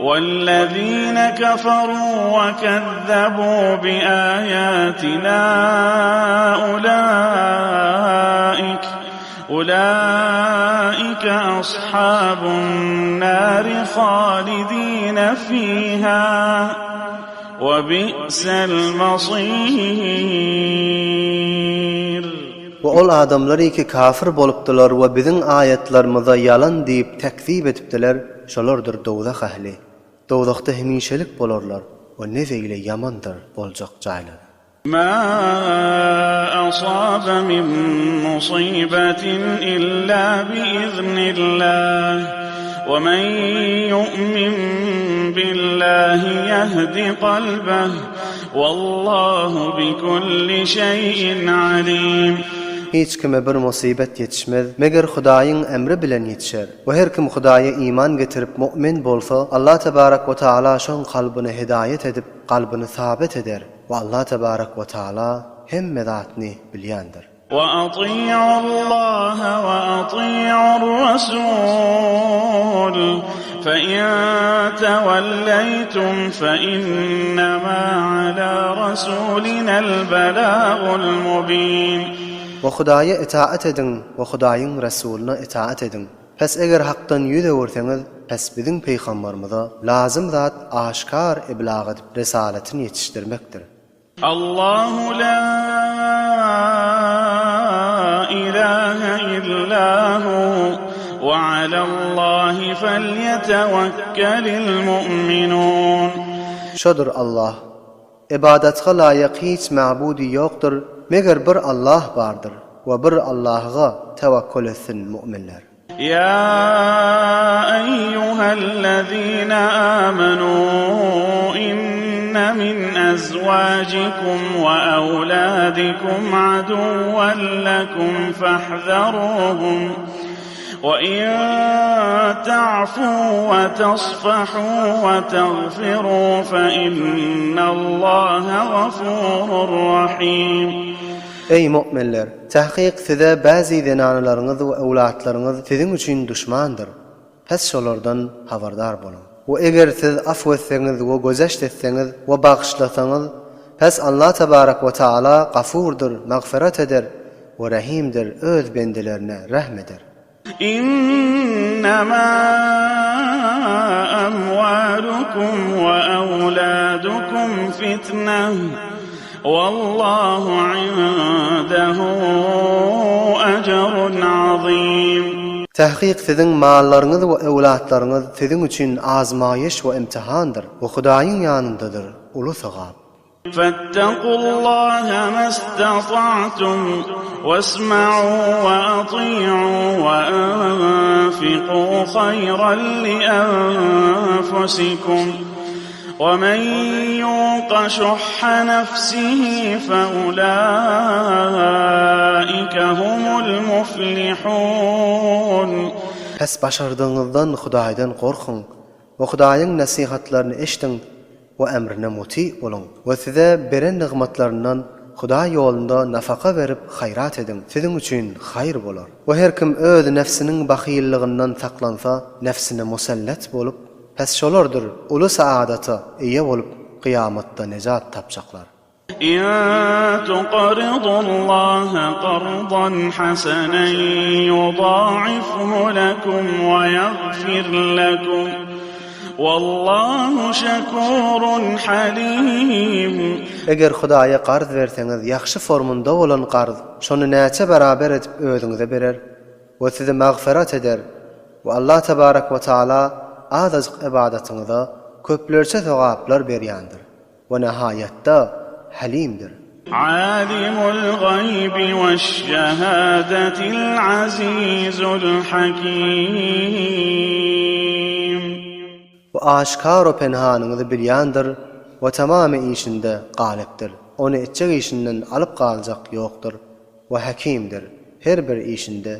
Wellezine keferu we kezzebu bi aýatina ulaik ulaike ashabun nari halidine fiha we bi'sel masir. We ol adamlar ki kafir bolupdylar we biziň aýatlarymyza ýalan diýip tekzip edipdiler, şolardyr dowzah ähli. Dowzahda hemişelik bolarlar we ne beýle ýamandyr boljak jaýlary. Ma asaba min musibatin illa biiznillah we men yu'min billahi yahdi kalbeh Wallahu bikulli şeýin alim. Hiç kime bir musybet ýetişmez, meger Hudaýyň emri bilen ýetişer. We her kim Hudaýa iman getirip mu'min bolsa, Allah tebarek we taala şoň kalbyny hidaýet edip, kalbyny sabit eder. We Allah tebarek we taala hemme zatny bilýändir. We ati'ullaha we ati'ur rasul fe in tewelleytum fe innema ala rasulinel belagul mubin. We Hudaýa itaat ediň we Hudaýyň Resulyna itaat ediň. Pes eger Hakdan ýüz öwürseňiz, pes biziň pygambarymyza lazym zat aşkar iblag edip risalatyny ýetişdirmekdir. Allahu la ilahe illa hu we alallahi felyetewekkelil mu'minun. Şodur Allah. Ybadatga laýyk hiç ma'budy ýokdur, meger bir Allah bardyr we bir Allahga tewekkül etsin mu'minler. Ýa eýýuhellezine âmenû inne min ezwâjikum we ewlâdikum aduwwen lekum fahzerûhum we in ta'fû we tasfahû we tagfirû fe innallâhe gafûrun rahîm. Eý, mu'minler! Tahkyk size bäzi zenanalaryňyz we öwlatlaryňyz siziň üçin duşmandyr. Pes şolardan habardar boluň. We eger siz afw etseňiz we gözeşt etseňiz we bagyşlasaňyz, pes Allah tebarek we taala Gafurdyr, magfyrat eder, we Rahimdir, öz bendelerine rehm eder. Innema emwalukum we ewladukum fitneh wallahu indehu ejrun azim. Tahkyk siziň mallaryňyz we öwlatlaryňyz siziň üçin azmaýyş we imtihandyr we Hudaýyň ýanyndadyr uly sogap. Fettekullaha mestata'tum wesma'u we ati'u we enfiku haýran li enfusikum we men yuka şuhha nefsihi fe ulaike humul muflihun. Pes başardygyňyzdan Hudaýdan gorkuň we Hudaýyň nesihatlaryny eşdiň we emrine muty boluň we size beren nygmatlaryndan Hudaý ýolunda nafaka berip haýrat ediň, siziň üçin haýyr bolar. We her kim öz nefsiniň bahyllygyndan saklansa, nefsine musallat bolup, pes şolardyr uly saadata eýe bolup kyýamatda nejat tapjaklar. In tuqridullaha qardan hasanan yuda'ifhu lakum we ýagfir lakum. Wallahu şekurun halim. Eger Hudaýa karz berseňiz ýagşy formunda bolan karz şony näçe beraber edip özüňize berer we sizi magfyrat eder we Allah tebarek we taala azajyk ybadatyňyza köplerçe sogaplar berýändir we nahaýatda halimdir. Alimul gaýbi weş-şehâdetil azîzul hakîm. Bu aşkar-u penhanyňyzy bilýändir we tamamy işinde galypdyr. Ony etjek işinden alyp galjak ýokdur we Hakimdir, her bir işinde.